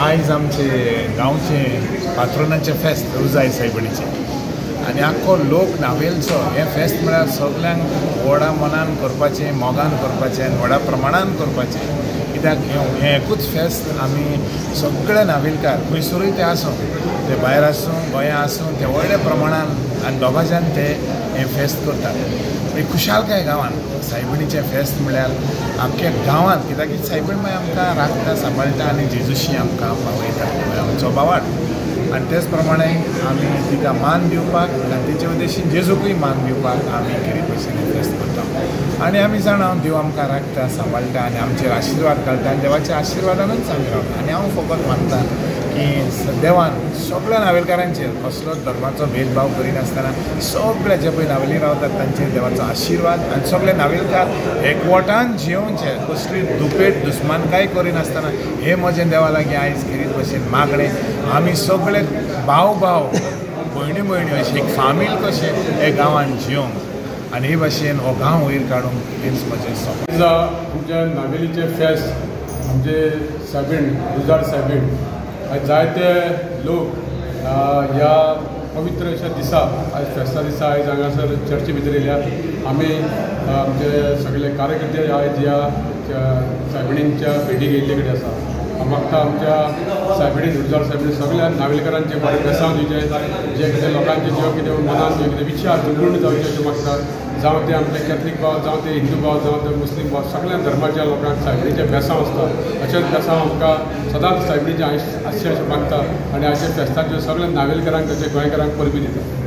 आयज आमचे गांवचे पात्रोनाचें फेस्त रुजाय सायबिणीचें आनी आख्खो लोक नावेलचो हें फेस्त म्हळ्यार सगल्यांक व्हडा मनान करपाचें, मोगान करपाचें आनी व्हडा प्रमाणान करपाचें. कित्याक हें एकूच फेस्त आमी सगळे नावेलकार खंयसरूय ते आसूं, ते भायर आसूं गोंया आसूं, ते व्हडल्या प्रमाणान आनी दोगांच्यान ते हें फेस्त करतात. एक खुशालकाय गांवान सायबिणीचें फेस्त म्हळ्यार आमच्या गांवांत, कित्याक की सायबीण मागीर आमकां राखता, सांबाळटा आनी जेजूशी आमकां पावयता, आमचो बावाट. आनी तेच प्रमाणे आमी तिका मान दिवपाक आनी तिचे उद्देशीन जेजूकूय मान दिवपाक आमी खेरीत भशेन फेस्त करता. आनी आमी जाणा देव आमकां राखता, सांबाळटा आनी आमचेर आशिर्वाद घालता आनी देवाच्या आशिर्वादानूच आमी रावता. आनी हांव फकत मानता की देवान सगळ्या नावेलकारांचेर कसलोच धर्माचो भेदभाव करिनासतना सगळे जे पळय नावेली रावतात तांचेर देवाचो आशिर्वाद आनी सगळे नावेलकार एकवटान जियोवचे, कसली दुपेट दुस्मानकाय करिनासतना हे म्हजें देवा लागीं आयज खेरीत भशेन मागणें. आमी सगळे भाव भाव भयणी भयणी अशें एक फामील कशें हे गांवान जियोवंक आनी हे भाशेन हो गांव वयर काडूंक हेंच म्हजें सपन. आमच्या नावेलीचें फेस्त आमचे सायबीण रुजार सायबीण जायते लोक ह्या पवित्र अशा दिसा आयज फेस्ता दिसा आयज हांगासर चर्चे भितर येयल्या. आमी आमचे सगळे कार्यकर्ते आयज ह्या सायबिणींच्या भेटीक येयल्ले कडेन आसा. म्हाका आमच्या सायबिणी रुजार सायबिणी सगळ्या नावेलकारांचे बरें बेसांव दिवचें, जे कितें लोकांचे ज्यो कितें मनान ज्यो कितें विचार पूर्ण जावचे अशें मागता. जावं ते आमचे कॅथलीक भाव, जावं ते हिंदू भाव, जावं ते मुस्लीम भाव, सगळ्या धर्माच्या लोकांक सायबिणीचें बेसांव आसता. अशेंच बेसांव आमकां सदांच सायबिणीचें आसचें अशें मागता आनी अशें फेस्ताच्यो सगळ्या नावेलकारांक तशें गोंयकारांक परबी दिता.